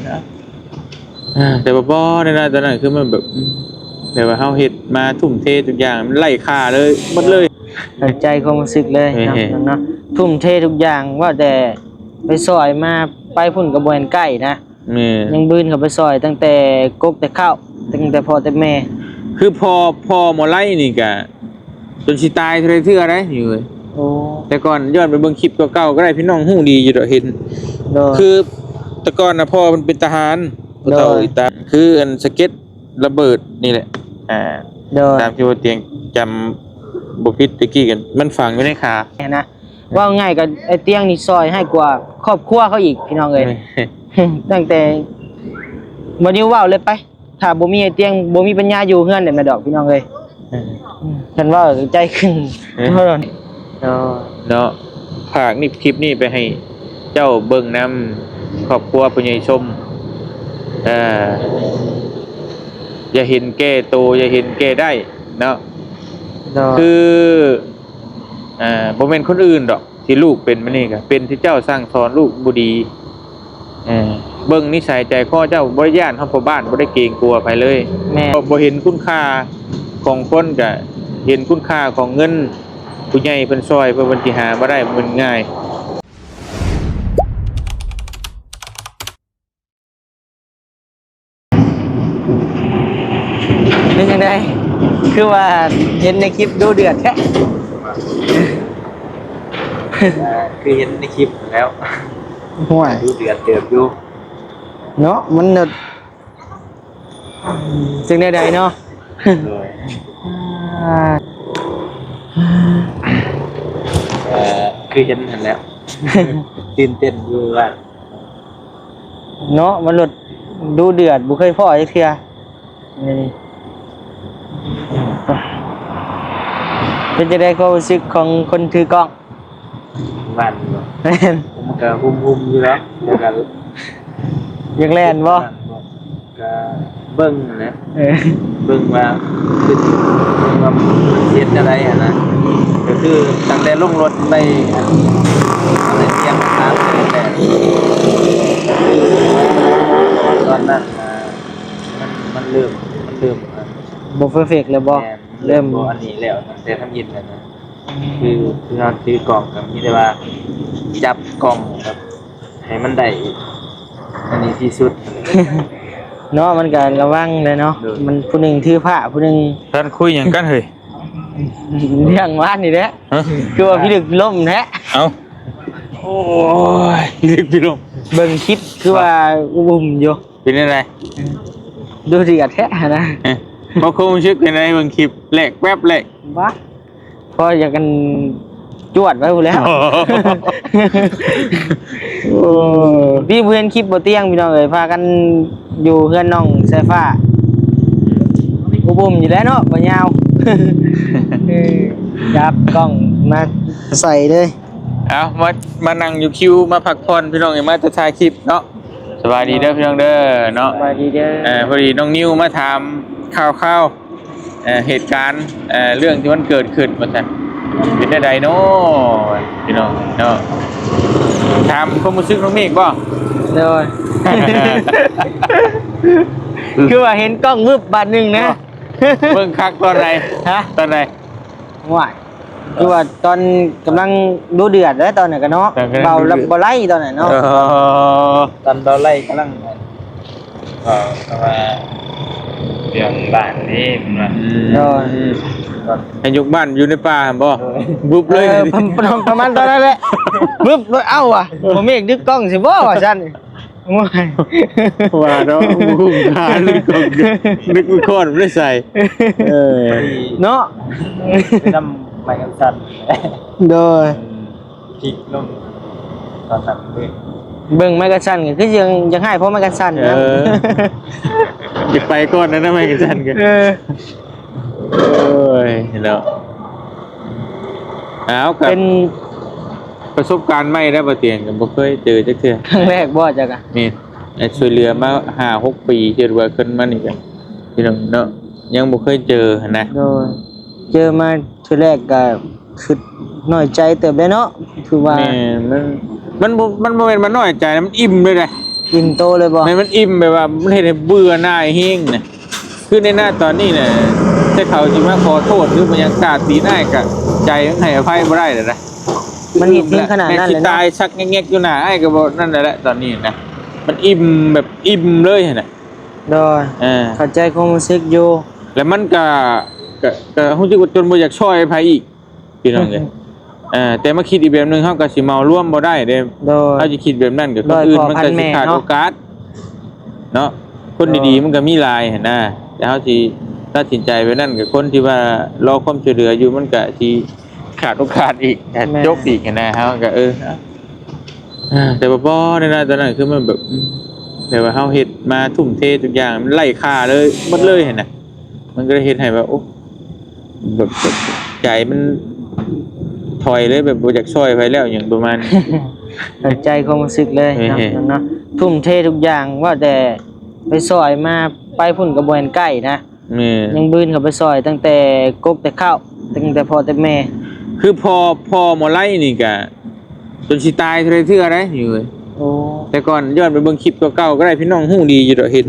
ອ່າ ແຕ່ວ່າບໍ່ໄດ້ນະ ຕອນນັ້ນຄືມັນແບບ ແບບວ່າເຮົາເຮັດມາ ທຸ່ມເທທຸກຢ່າງ ມັນໄຮ້ຄ່າເລີຍ ໝົດເລີຍ. ເຂົ້າໃຈຄວາມຮູ້ສຶກເລີຍ ແມ່ນ ເນາະ ທຸ່ມເທທຸກຢ່າງ ວ່າແຕ່ໄປຊ່ອຍມາ ໄປພຸ້ນກໍບໍ່ແມ່ນໃກ້ນະ. ແມ່ນ ຍັງບືນເຂົ້າໄປຊ່ອຍຕັ້ງແຕ່ກົກແຕ່ເຄົ້າ ຕັ້ງແຕ່ພໍ່ແຕ່ແມ່ ຄືພໍ່ ພໍ່ໝໍໄລນີ້ກະຈົນຊິຕາຍເທື່ອໃດເທື່ອໄດ໋ຢູ່ເອີຍ. ໂອ້ ແຕ່ກ່ອນຍ້ອນໄປເບິ່ງຄລິບເກົ່າໆກໍໄດ້ ພີ່ນ້ອງຮູ້ດີຢູ່ດອກ ເຫັນ ໂດຍ ຄືແຕ່ກ່ອນນະພໍ່ເພິ່ນເປັນທະຫານ ໂດຍ ຜູ້ເຖົ້າອີຕາ ຄືອັນສະເກັດລະເບີດນີ້ແຫຼະ ອ່າ ໂດຍ ຕາມທີ່ວ່າຕຽງຈຳບໍ່ຜິດ ແຕ່ກີ້ກັນມັນຝັງຢູ່ໃນຂາ ແມ່ນນະ. ເວົ້າງ່າຍກໍໄອ້ຕຽງນີ້ຊ່ອຍໃຫ້ກວ່າຄອບຄົວເຂົາອີກ ພີ່ນ້ອງເອີຍ. ແມ່ນ ຕັ້ງແຕ່ບໍ່ນິວເວົ້າເລີຍໄປ ຖ້າບໍ່ມີໄອ້ຕຽງ ບໍ່ມີປັນຍາຢູ່ເຮືອນໄດ້ແມ່ດອກ ພີ່ນ້ອງເອີຍ. ແມ່ນ ຄັນເວົ້າໃຈຂຶ້ນ ເອີ ເນາະ ເນາະ ຝາກນີ້ ຄລິບນີ້ໄປໃຫ້ເຈົ້າເບິ່ງນຳ ຄອບຄົວພໍ່ໃຫຍ່ຊົມ ເອີ ຢ່າເຫັນແກ່ໂຕ ຢ່າເຫັນແກ່ໄດ້ເນາະ. ໂດຍ ຄື ອ່າ ບໍ່ແມ່ນຄົນອື່ນດອກ ທີ່ລູກເປັນມານີ້ ກໍເປັນທີ່ເຈົ້າສັ່ງສອນລູກບໍ່ດີ. ເອີ ເບິ່ງນິໄສໃຈຄໍເຈົ້າ ບໍ່ໄດ້ຢ້ານເຮົາພໍ່ບ້ານ ບໍ່ໄດ້ເກງກົວໃຜເລີຍ. ແມ່ນ ບໍ່ເຫັນຄຸນຄ່າຂອງຄົນ ກໍເຫັນຄຸນຄ່າຂອງເງິນ. ຜູ້ໃຫຍ່ເພິ່ນຊ່ອຍ ເພື່ອເພິ່ນຊິຫາມາໄດ້ ບໍ່ແມ່ນງ່າຍ. ເປັນຈັ່ງໃດ? ຄືວ່າເຫັນໃນຄລິບດຸເດືອດແທ້. ອ່າ ຄືເຫັນໃນຄລິບແລ້ວ. ໂອ້ຍ ດຸເດືອດເຕີບຢູ່ເນາະ. ມັນ ຈັ່ງໃດໃດເນາະ. ໂດຍ ອ່າ ເອີ ຄືເຫັນຫັ້ນແຫຼະ ຕື່ນເຕັ້ນຢູ່ວ່າ ເນາະ ມັນໂລດດຸເດືອດ ບໍ່ເຄີຍພໍ້ຈັກເທື່ອ. ນີ້ ເປັນຈັ່ງໃດຄວາມຮູ້ສຶກຂອງຄົນຖືກ້ອງ? ຫວັ່ນບໍ່? ແມ່ນ ມັນກໍຫຸ່ມໆຢູ່ແລ້ວ ແລ້ວກໍ ຢາກແລ່ນບໍ່? ກໍເບິ່ງນະ ເອີ ເບິ່ງວ່າ ເບິ່ງວ່າເຮັດແນວໃດຫັ້ນນະ. ກໍຄືຕັ້ງແຕ່ລົງລົດໄປ ຕັ້ງແຕ່ຕຽງຂາແຕ່ ຕອນນັ້ນ ອ່າ ມັນ ມັນເລີ່ມ ມັນເລີ່ມ ອ່າ ບໍ່ເພີເຟັກແລ້ວບໍ່? ແມ່ນ ເລີ່ມ ເລີ່ມບໍ່ອັນນີ້ແລ້ວ ຕັ້ງແຕ່ທຳອິດແລ້ວນະ. ອືມ ຄື ຄືເຮົາຖືກ້ອງກໍມີແຕ່ວ່າຈັບກ້ອງແບບໃຫ້ມັນໄດ້ອັນນີ້ທີ່ສຸດເນາະ. ມັນກໍລະວັງແຫຼະເນາະ. ໂດຍ ມັນຜູ້ໜຶ່ງຖືພະ ຜູ້ໜຶ່ງ ທ່ານຄຸຍຫຍັງກັນເຮີ້ຍ? ເລື່ອງວານນີ້ແຫຼະ. ຮະ? ຄືວ່າພິລຶກລົມແທ້. ເອົ້າ ໂອ້ຍ ພິລຶກພິລົມ. ເບິ່ງຄລິບຄືວ່າອຸ້ມຢູ່. ເປັນຈັ່ງໃດ? ດູເດືອດແທ້ຫັ້ນນະ. ເອີ ບໍ່ຄົງຮູ້ສຶກຈັ່ງໃດເບິ່ງຄລິບ ແລກແປັບແລກ. ບໍ່ ພໍຢາກກັນຈວດໄວ້ພຸ້ນແລ້ວ. ໂອ້ ດີບໍ່ເຫັນຄລິບບໍ່ຕຽງ ພີ່ນ້ອງເອີຍ ພາກັນຢູ່ເຮືອນນ້ອງສາຍຟ້າ ອົບອຸ່ມຢູ່ແລ້ວເນາະ ບໍ່ຍາວ. ເອີ ຈັບກ້ອງມາໃສ່ເລີຍ. ເອົາ ມາ ມານັ່ງຢູ່ຄິວ ມາພັກຜ່ອນ ພີ່ນ້ອງເອີຍ ມາແຕ່ຖ່າຍຄລິບເນາະ. ສະບາຍດີເດີພີ່ນ້ອງເດີເນາະ ສະບາຍດີເດີ. ເອີ ພໍດີນ້ອງນິວມາຖາມຂ່າວໆ ເອີ ເຫດການ ເອີ ເລື່ອງທີ່ມັນເກີດຂຶ້ນວ່າຊັ້ນ ເປັນແນວໃດເນາະພີ່ນ້ອງເນາະ? ຖາມຄວາມຮູ້ສຶກນ້ອງເມກບໍ່? ໂດຍ ຄືວ່າເຫັນກ້ອງວຶບບາດໜຶ່ງນະ. ເບິ່ງຄັກຕອນໃດ? ຮະ? ຕອນໃດ? ວ້າຍ ຄືວ່າຕອນກຳລັງດຸເດືອດເດ້ຕອນນັ້ນກະເນາະ. ເບົາບໍ່ໄຫຼຕອນນັ້ນເນາະ. ເອີ ຕອນເບົາໄຫຼກຳລັງ ເອີ ເພາະວ່າເລື່ອງບ້ານນີ້ເພິ່ນວ່າ ອືມ ໂດຍ ໃຫ້ຍົກບ້ານຢູ່ໃນປ່າຫັ້ນບໍ່? ໂດຍ ວຶບເລີຍ. ເອີ ປະ ປະ ປະມານຕອນນັ້ນແຫຼະ ວຶບໂລດ. ເອົ້າ ວ່າ ບໍ່ເມກດຶກກ້ອງຊິບໍ່ ວ່າຊັ້ນ. ໂອ້ຍ ວ່າເນາະ ບໍ່ຮູ້ຄ່າ ນຶກວ່າ ນຶກວ່າຄ້ອນບໍ່ໄດ້ໃສ່. ເອີ ເນາະ ໄປນຳໄມຄັນຊັນ. ໂດຍ ອືມ ພິກລົງຕອນນັ້ນເລີຍ. ເບິ່ງໄມຄັນຊັນກໍຄືຍັງຢາກໃຫ້ພໍ່ໄມຄັນຊັນນະ. ເອີ ຢາກໄປກ່ອນນະ ໄມຄັນຊັນກໍ ເອີ ໂອ້ຍເນາະ. ອ້າວ ກໍເປັນປະສົບການໃໝ່ແລ້ວ ບໍ່ຕຽງກໍບໍ່ເຄີຍເຈີຈັກເທື່ອ. ຄັ້ງແລກບໍ່ຈັກອະ? ແມ່ນ ໄອ້ຊ່ວຍເຫຼືອມາຫ້າຫົກປີ ເຮັດວ່າຂຶ້ນມານີ້ກໍ ພີ່ນ້ອງເນາະ ຍັງບໍ່ເຄີຍເຈີຫັ້ນນະ. ໂດຍ ເຈີມາເທື່ອແລກກໍຄິດນ້ອຍໃຈເຕີບແລ້ວເນາະ ຄືວ່າ ແມ່ນ ມັນ ມັນບໍ່ ມັນບໍ່ແມ່ນວ່ານ້ອຍໃຈນະ ມັນອີ່ມເລີຍເດ້. ອີ່ມໂຕເລີຍບໍ່? ແມ່ນ ມັນອີ່ມແບບວ່າມັນເຮັດໃຫ້ເບື່ອໜ່າຍແຮງນະ. ຄືໃນໜ້າຕອນນີ້ນະ ແຕ່ເຂົາຊິມາຂໍໂທດ ຫຼື ມາຫຍັງກາດຕີນອ້າຍ ກະໃຈມັນໃຫ້ອະໄພບໍ່ໄດ້ແລ້ວນະ. ມັນເຮັດເຖິງຂະໜາດນັ້ນເລີຍເນາະ. ແມ່ນຊິຕາຍຊັກແງກໆຢູ່ໜ້າອ້າຍກະບໍ່ນັ້ນແລ້ວ ຕອນນີ້ນະ. ມັນອີ່ມແບບອີ່ມເລີຍຫັ້ນນະ. ໂດຍ ເອີ ເຂົ້າໃຈຄວາມຮູ້ສຶກຢູ່. ແລ້ວມັນກະ ກະ ກະຮູ້ສຶກວ່າຈົນບໍ່ຢາກຊ່ອຍໃຜອີກ ພີ່ນ້ອງເອີຍ. ເອີ ແຕ່ມາຄິດອີກແບບໜຶ່ງ ເຮົາກໍຊິເໝົາລວມບໍ່ໄດ້ເດ້. ໂດຍ ເຮົາຊິຄິດແບບນັ້ນ ກໍຄົນອື່ນມັນກໍຊິຂາດໂອກາດເນາະ. ຄົນດີໆມັນກໍມີຫຼາຍຫັ້ນນະ ແຕ່ເຮົາຊິຕັດສິນໃຈແບບນັ້ນ ກໍຄົນທີ່ວ່າລໍຄວາມຊ່ວຍເຫຼືອຢູ່ ມັນກໍຊິຂາດໂອກາດອີກ ແມ່ນ ຈົບອີກຫັ້ນນະ. ເຮົາກໍ ເອີ ເອີ ແຕ່ວ່າບໍ່ ໃນຕອນນັ້ນຄືມັນແບບ ແບບວ່າເຮົາເຮັດມາ ທຸ່ມເທທຸກຢ່າງ ມັນໄຮ້ຄ່າເລີຍ ໝົດເລີຍຫັ້ນນະ. ມັນກໍເຮັດໃຫ້ແບບ ໂອ້ ແບບ ແບບໃຈມັນຖອຍເລີຍ ແບບບໍ່ຢາກຊ່ອຍໃຜແລ້ວ ຫຍັງປະມານນີ້. ເຂົ້າໃຈຄວາມຮູ້ສຶກເລີຍເນາະ ແມ່ນ ເນາະ. ທຸ່ມເທທຸກຢ່າງ ວ່າແຕ່ໄປຊ່ອຍມາ ໄປພຸ້ນກໍບໍ່ແມ່ນໃກ້ນະ. ແມ່ນ ຍັງບືນເຂົ້າໄປຊ່ອຍຕັ້ງແຕ່ກົກແຕ່ເຄົ້າ ຕັ້ງແຕ່ພໍ່ແຕ່ແມ່. ຄືພໍ່ ພໍ່ໝໍໄລນີ້ກະ ຈົນຊິຕາຍເທົ່າໃດເທື່ອໄດ໋ຢູ່ເວີຍ. ໂອ້ ແຕ່ກ່ອນຍ້ອນໄປເບິ່ງຄລິບເກົ່າໆກໍໄດ້ ພີ່ນ້ອງຮູ້ດີຢູ່ດອກ ເຫັນ.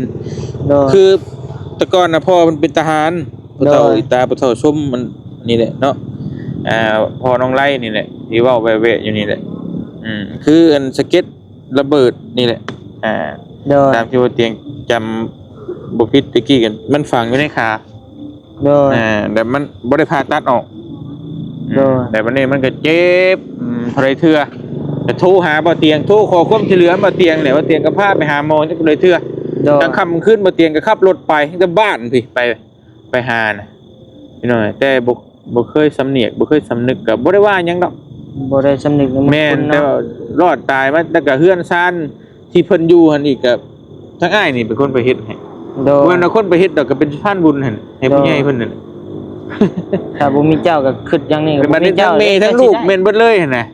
ໂດຍ ຄືແຕ່ກ່ອນນະ ພໍ່ເພິ່ນເປັນທະຫານ. ໂດຍ ພໍ່ເຖົ້າອີຕາ ພໍ່ເຖົ້າຊົມ ມັນນີ້ແຫຼະເນາະ. ອ່າ ພໍ່ນ້ອງໄລນີ້ແຫຼະ ທີ່ເວົ້າແວະໆຢູ່ນີ້ແຫຼະ. ອືມ ຄືອັນສະເກັດລະເບີດນີ້ແຫຼະ. ອ່າ ໂດຍ ຕາມທີ່ວ່າຕຽງຈຳບໍ່ຜິດ ແຕ່ກີ້ກັນ ມັນຝັງຢູ່ໃນຂາ. ໂດຍ ອ່າ ແບບມັນບໍ່ໄດ້ຜ່າຕັດອອກ. ໂດຍ ແຕ່ບັດນີ້ມັນກໍເຈັບ ອືມ ເທົ່າໃດເທື່ອ ກໍໂທຫາບ່າວຕຽງ ໂທຂໍຄວາມຊ່ວຍເຫຼືອບ່າວຕຽງແຫຼະ ບ່າວຕຽງກໍພາໄປຫາໝໍຈັກເທົ່າໃດເທື່ອ. ໂດຍ ກາງຄ່ຳກາງຄືນບ່າວຕຽງກໍຂັບລົດໄປແຕ່ບ້ານພີ້ ໄປ ໄປຫານະ ພີ່ນ້ອງ. ແຕ່ບໍ່ ບໍ່ເຄີຍສຳນຽກ ບໍ່ເຄີຍສຳນຶກ ກໍບໍ່ໄດ້ວ່າຫຍັງດອກ. ບໍ່ໄດ້ສຳນຶກນຳ ແມ່ນ ແຕ່ວ່າລອດຕາຍມາ ແລ້ວກໍເຮືອນຊານ ທີ່ເພິ່ນຢູ່ຫັ້ນອີກ ກໍທາງອ້າຍນີ້ເປັນຄົນໄປເຮັດໃຫ້. ໂດຍ ບໍ່ແມ່ນວ່າຄົນໄປເຮັດດອກ ກໍເປັນສະພານບຸນຫັ້ນ ໃຫ້ຜູ້ໃຫຍ່ເພິ່ນນັ້ນ. ຖ້າບໍ່ມີເຈົ້າກໍຄິດຢ່າງນີ້ ກໍບໍ່ມີເຈົ້າ ທັງແມ່ທັງລູກແມ່ນເບິດເລີຍຫັ້ນນະ.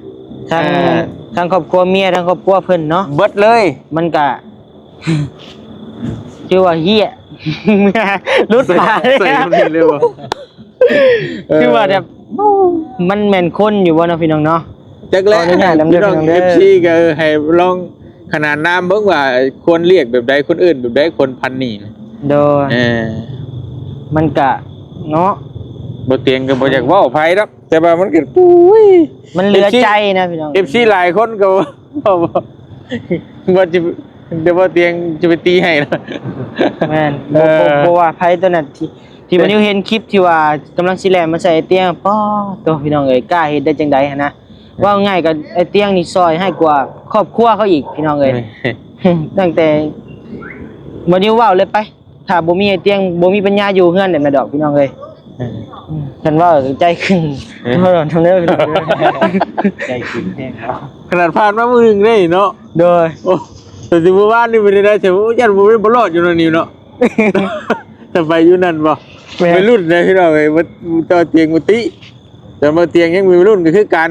ທັງ ອ່າ ທັງຄອບຄົວເມຍ ທັງຄອບຄົວເພິ່ນເນາະ ເບິດເລີຍ. ມັນກະ ຖືວ່າເຫຍ ຫຼຸດປາກ ໃສ່ຄຳນີ້ເລີຍບໍ່? ເອີ ຄືວ່າແບບ ມັນແມ່ນຄົນຢູ່ບໍ່ເນາະ ພີ່ນ້ອງເນາະ? ຈັກແຫຼະ ພີ່ນ້ອງ ເອັຟຊີ ກໍໃຫ້ລອງຂະໜານນາມເບິ່ງວ່າ ຄວນລຽກແບບໃດ ຄວນເອີ້ນແບບໃດ ຄົນພັນນີ້ນະ. ໂດຍ ເອີ ມັນກະເນາະ ບໍ່ຕຽງກໍບໍ່ຢາກເວົ້າໃຜດອກ ແຕ່ວ່າມັນກໍ ໂອ້ຍ ມັນເຫຼືອໃຈນະ ພີ່ນ້ອງ. ເອັຟຊີຫຼາຍຄົນກໍ ວ່າ ວ່າຈະ ແຕ່ວ່າຕຽງຈະໄປຕີໃຫ້ນະ. ແມ່ນ ເອີ ບໍ່ ບໍ່ ບໍ່ວ່າໃຜຕົວນັ້ນ ທີ່ ທີ່ມັນຢູ່ເຫັນຄລິບທີ່ວ່າກຳລັງຊິແລ່ນມາໃສ່ໄອ້ຕຽງ ປາດໂທ້ ພີ່ນ້ອງເອີຍ ກ້າເຮັດໄດ້ຈັ່ງໃດຫັ້ນນະ. ເວົ້າງ່າຍກໍໄອ້ຕຽງນີ້ຊ່ອຍໃຫ້ກວ່າຄອບຄົວເຂົາອີກ ພີ່ນ້ອງເອີຍ. ຕັ້ງແຕ່ບໍ່ນິວເວົ້າເລີຍໄປ ຖ້າບໍ່ມີໄອ້ຕຽງ ບໍ່ມີປັນຍາຢູ່ເຮືອນໄດ້ແມ່ນດອກ ພີ່ນ້ອງເອີຍ. ເອີ ຄັນເວົ້າໃຈຂຶ້ນ ເອີ ເວົ້ານຳເດີ ພີ່ນ້ອງເອີຍ. ໃຈຂຶ້ນແຮງເນາະ ຂະໜາດຜ່ານມາມື້ໜຶ່ງເດ້ເນາະ. ໂດຍ ໂອ້ ແຕ່ຊິມື້ວານນີ້ເປັນໄດ້ ແຕ່ວ່າຢ້ານບໍ່ ບໍ່ລອດຢູ່ນັ້ນນີ້ເນາະ. ແຕ່ໄປຢູ່ນັ້ນບໍ່? ແມ່ນ ໄປລຸ້ນໄດ໋ ພີ່ນ້ອງເອີຍ ບໍ່ ຕໍ່ຕຽງບໍ່ຕິ ແຕ່ບໍ່ຕຽງຍັງມີລຸ້ນກໍຄືກັນ.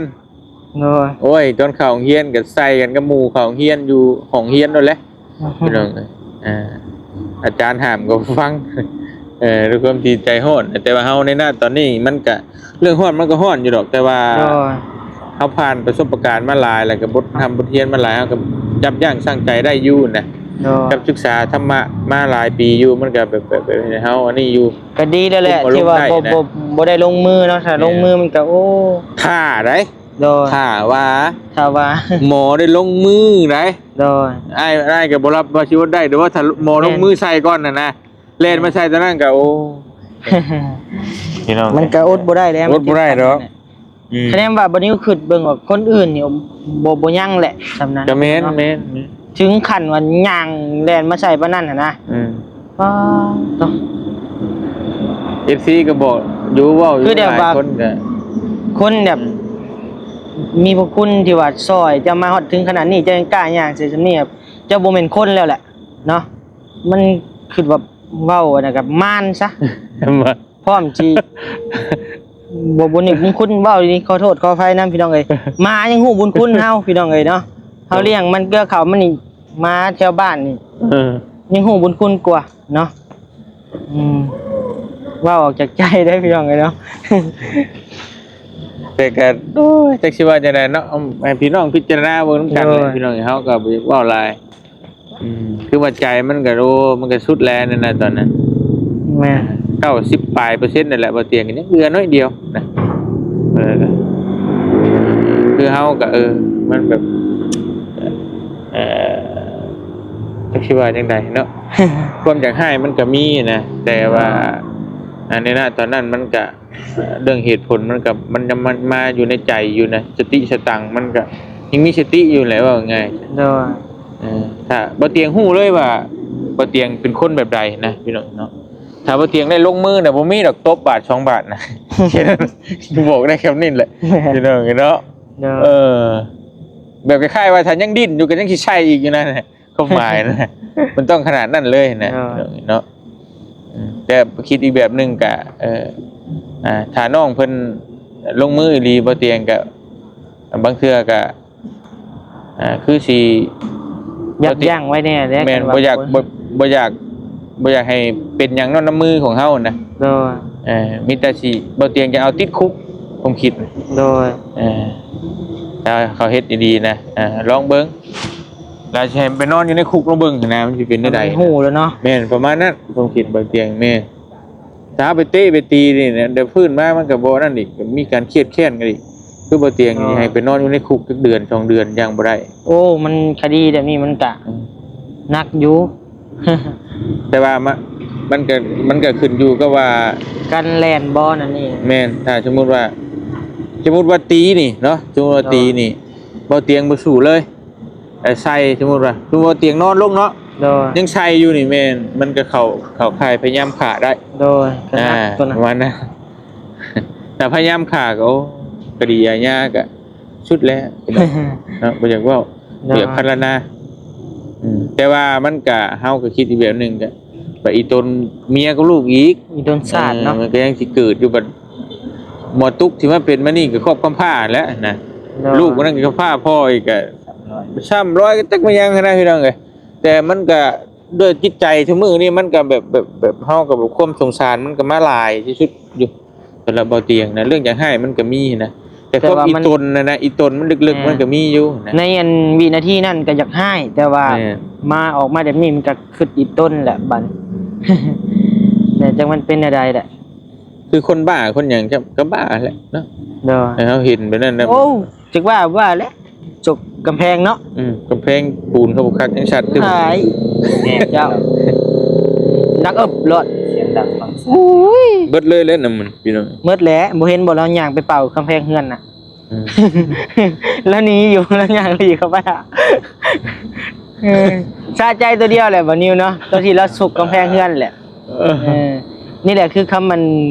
ໂດຍ ໂອ້ຍ ຕອນເຂົ້າໂຮງຮຽນກໍໃສ່ກັນກັບໝູ່ເຂົ້າໂຮງຮຽນ ຢູ່ຫ້ອງຮຽນນັ້ນແຫຼະ ພີ່ນ້ອງເອີຍ. ອ່າ ອາຈານຫ້າມກໍຟັງ ເອີ ດ້ວຍຄວາມທີ່ໃຈຮ້ອນ ແຕ່ວ່າເຮົາໃນນະຕອນນີ້ມັນກະ ເລື່ອງຮ້ອນມັນກໍຮ້ອນຢູ່ດອກ ແຕ່ວ່າ ໂດຍ ເຮົາຜ່ານປະສົບປະການມາຫຼາຍ ແລ້ວກໍບົດທຳບົດຮຽນມາຫຼາຍ ເຮົາກໍຢັບຢັ້ງຊົ່ງໃຈໄດ້ຢູ່ນະ. ໂດຍ ກັບສຶກສາທຳມະມາຫຼາຍປີຢູ່ ມັນກໍແບບ ແບບ ແບບໃຫ້ເຮົາອັນນີ້ຢູ່ ກໍດີແລ້ວແຫຼະ ທີ່ວ່າບໍ່ ບໍ່ ບໍ່ໄດ້ລົງມືເນາະ ຖ້າ ແມ່ນ ລົງມືມັນກໍ ໂອ້ ຖ້າໄດ໋. ໂດຍ ຖ້າວ່າ ຖ້າວ່າ ໝໍໄດ້ລົງມືໄດ໋. ໂດຍ ອ້າຍ ອ້າຍກໍບໍ່ຮັບວ່າຊິອົດໄດ້ ແຕ່ວ່າຖ້າໝໍລົງມືໃສ່ກ່ອນຫັ້ນນະ ແລ່ນມາໃສ່ຕອນນັ້ນກໍ ໂອ້ ພີ່ນ້ອງ ມັນກໍອົດບໍ່ໄດ້ແລ້ວ ອົດບໍ່ໄດ້ດອກ. ອືມ ຄະແນນວ່າບໍ່ນິວຄິດເບິ່ງວ່າຄົນອື່ນນີ້ ບໍ່ ບໍ່ຍັງແຫຼະ ສ່ຳນັ້ນ ກໍແມ່ນ ເນາະ ແມ່ນ ແມ່ນ ເຖິງຂັ້ນວ່າຍ່າງແລ່ນມາໃສ່ປານນັ້ນຫັ້ນນະ. ອືມ ປາດໂທ້ ເອັຟຊີກໍບອກຢູ່ ເວົ້າຢູ່ ຄືແບບວ່າ ຫຼາຍຄົນກໍ ຄົນແບບ ອືມ ມີພະຄຸນທີ່ວ່າຊ່ອຍເຈົ້າມາຮອດເຖິງຂະໜາດນີ້ ເຈົ້າຍັງກ້າຍ່າງໃສ່ສ່ຳນີ້ ເຈົ້າບໍ່ແມ່ນຄົນແລ້ວແຫຼະເນາະ. ມັນຄືວ່າເວົ້າອັນນັ້ນກັບມານຊະ ມານ ພ້ອມຊິ ບໍ່ ບໍ່ນຶກບຸນຄຸນ ເວົ້າດີໆ ຂໍໂທດຂໍອະໄພນຳ ພີ່ນ້ອງເອີຍ. ໝາຍັງຮູ້ບຸນຄຸນເຮົາ ພີ່ນ້ອງເອີຍເນາະ ເຮົາລ້ຽງມັນເກືອເຂົ້າມັນນີ້ ໝາແຖວບ້ານນີ້ ເອີ ຍັງຮູ້ບຸນຄຸນກວ່າເນາະ. ອືມ ເວົ້າອອກຈາກໃຈເດ້ ພີ່ນ້ອງເອີຍເນາະ. ແຕ່ກໍ ໂອ້ຍ ຈັກຊິວ່າຈັ່ງໃດເນາະ ໃຫ້ພີ່ນ້ອງພິຈາລະນາເບິ່ງນຳກັນ ໂດຍ ພີ່ນ້ອງເອີຍ ເຮົາກໍບໍ່ຢາກເວົ້າຫຼາຍ. ອືມ ຄືວ່າໃຈມັນກໍ ໂອ້ ມັນກໍສຸດແລ້ວນັ້ນນະຕອນນັ້ນ. ແມ່ນ ເກົ້າສິບປາຍເປີເຊັນນັ້ນແຫຼະ ບໍ່ຕຽງ ກໍຍັງເຫຼືອໜ້ອຍດຽວນະ. ເອີ ຄືເຮົາກໍ ເອີ ມັນແບບ ເອີ ຈັກຊິວ່າຈັ່ງໃດເນາະ. ຄວາມຢາກຮ້າຍມັນກໍມີນະ ແຕ່ວ່າ ອ່າ ໃນນະຕອນນັ້ນມັນກະ ເລື່ອງເຫດຜົນມັນກະ ມັນຍັງ ມັນມາຢູ່ໃນໃຈຢູ່ນະ ສະຕິສະຕັງມັນກະຍັງມີສະຕິຢູ່ແຫຼະ ເວົ້າງ່າຍ. ໂດຍ ເອີ ຖ້າບໍ່ຕຽງຮູ້ເລີຍວ່າບໍ່ຕຽງເປັນຄົນແບບໃດນະ ພີ່ນ້ອງເນາະ. ຖ້າບໍ່ຕຽງໄດ້ລົງມືນະ ບໍ່ມີດອກຕົບບາດສອງບາດນະ ບອກໄດ້ຄຳນີ້ແຫຼະ ແມ່ນ ພີ່ນ້ອງເນາະ. ໂດຍ ເອີ ແບບຄ້າຍໆວ່າຖ້າຍັງດີ້ນຢູ່ກໍຍັງຊິໃສ່ອີກຢູ່ນັ້ນແຫຼະ ຄວາມໝາຍນະ ມັນຕ້ອງຂະໜາດນັ້ນເລີຍນະ ເນາະ ເນາະ. ອືມ ແຕ່ຄິດອີກແບບໜຶ່ງກະ ເອີ ອ່າ ຖ້ານ້ອງເພິ່ນລົງມືອີ່ຫຼີ ບໍ່ຕຽງກະ ບາງເທື່ອກະ ອ່າ ຄືຊິ ຍັບຢັ້ງໄວ້ແດ່ເດ້. ແມ່ນ ຄັນວ່າ ບໍ່ຢາກ ບໍ່ ບໍ່ຢາກ ບໍ່ຢາກໃຫ້ເປັນຫຍັງເນາະ ນຳມືຂອງເຮົານະ. ໂດຍ ເອີ ມີແຕ່ຊິ ບໍ່ຕຽງຈະເອົາຕິດຄຸກ ຄວາມຄິດ. ໂດຍ ເອີ ຖ້າເຂົາເຮັດດີໆນະ ອ່າ ລອງເບິ່ງ ລະຊິໃຫ້ໄປນອນຢູ່ໃນຄຸກລອງເບິ່ງຫັ້ນນະ ມັນຊິເປັນແນວໃດ ມັນຮູ້ແລ້ວເນາະ. ແມ່ນ ປະມານນັ້ນ ຄວາມຄິດບ່າວຕຽງ. ແມ່ນ ຖ້າເຮົາໄປເຕະໄປຕີນີ້ນະ ດຽວຟື້ນມາມັນກໍບໍ່ນັ້ນອີກ ກໍມີການຄຽດແຄ້ນກັນອີກ. ຄືບ່າວຕຽງນີ້ ອໍ ໃຫ້ໄປນອນຢູ່ໃນຄຸກຈັກເດືອນສອງເດືອນຍັງບໍ່ໄດ້. ໂອ້ ມັນຄະດີແບບນີ້ມັນກະ ອືມ ໜັກຢູ່ ແຕ່ວ່າມະ ມັນກໍ ມັນກໍຂຶ້ນຢູ່ກັບວ່າ ກັນແລ່ນບໍ່ນັ້ນເອງ. ແມ່ນ ຖ້າສົມມຸດວ່າ ສົມມຸດວ່າຕີນີ້ເນາະ ສົມມຸດວ່າຕີນີ້ ບ່າວຕຽງບໍ່ສູ້ເລີຍ ແຕ່ໃສ່ ສົມມຸດວ່າ ສົມມຸດວ່າຕຽງນອນລົງເນາະ ໂດຍ ຍັງໃສ່ຢູ່ນີ້ ແມ່ນ ມັນກໍເຂົ້າ ເຂົ້າຂ່າຍພະຍາຍາມຂ້າໄດ້. ໂດຍ ກໍໜັກ ອ່າ ຕົວນັ້ນ ປະມານນັ້ນ. ແຕ່ພະຍາຍາມຂ້າກໍ ໂອ້ ຄະດີອາຍາກໍສຸດແລ້ວເນາະ ບໍ່ຢາກເວົ້າ ໂດຍ ບໍ່ຢາກພັນລະນາ. ອືມ ແຕ່ວ່າມັນກະ ເຮົາກໍຄິດອີກແບບໜຶ່ງ ກໍ ບັດອີຕົນເມຍກັບລູກອີກ ອີຕົນຊາດເນາະ ເອີ ມັນກໍຍັງຊິເກີດຢູ່. ບັດໝໍຕຸກທີ່ມາເປັນມານີ້ກໍຄອບຄຳພ້າແຫຼະນະ ໂດຍ ລູກມັນນັ້ນກໍຄຳພ້າພໍ່ອີກ ກໍຊ້ຳລອຍ ກໍຈັກແມ່ນຫຍັງຫັ້ນນະ ພີ່ນ້ອງເອີຍ. ແຕ່ມັນກໍດ້ວຍຈິດໃຈທຸກມື້ນີ້ ມັນກໍແບບ ແບບ ແບບເຮົາກໍແບບຄວາມສົງສານມັນກໍມາຫຼາຍທີ່ສຸດຢູ່ ສຳລັບບ່າວຕຽງນະ. ເລື່ອງຢາກຮ້າຍມັນກໍມີນະ ແຕ່ ແຕ່ ຄວາມ ວ່າ ອີ ມັນ ຕົນນະນະ ອີຕົນມັນເລິກໆ ແມ່ນ ມັນກໍມີຢູ່ນະ. ໃນອັນວິນາທີນັ້ນກໍຢາກຮ້າຍ ແຕ່ວ່າ ແມ່ນ ມາ ອອກມາແບບນີ້ມັນກໍຄຶດອີຕົນແຫຼະບັດນີ້ ແຕ່ຈັກມັນເປັນແນວໃດແຫຼະ. ຄືຄົນບ້າຄົນຫຍັງກໍ ກໍບ້າແຫຼະເນາະ. ໂດຍ ໃຫ້ເຮົາເຫັນແບບນັ້ນນະ. ໂອ້ ຈັກວ່າ ວ່າແຫຼະ ສົກກຳແພງເນາະ. ອືມ ກຳແພງປູນເຂົາບໍ່ຄັກຍັງຊັດຕື່ມ. ຫາຍ ແມ່ນເຈົ້າ ດັງເອິບໂລດ ສຽງດັງຟັງ. ໂອ້ຍ ເບິດເລີຍແຫຼະນຳມັນ ພີ່ນ້ອງ. ເໝິດແຫຼະ ບໍ່ເຫັນບໍ່ ລາວຍ່າງໄປເປົ່າກຳແພງເຮືອນນະ. ອືມ ລາວໜີຢູ່ ລາວຍ່າງຫຼີກເຂົ້າໄປຫາ. ເອີ ສະໃຈຕົວດຽວແຫຼະບ່າວນິວເນາະ ຕົວທີ່ລາວສົກກຳແພງເຮືອນແຫຼະ. ເອີ ເອີ ນີ້ແຫຼະຄືຄຳມັນ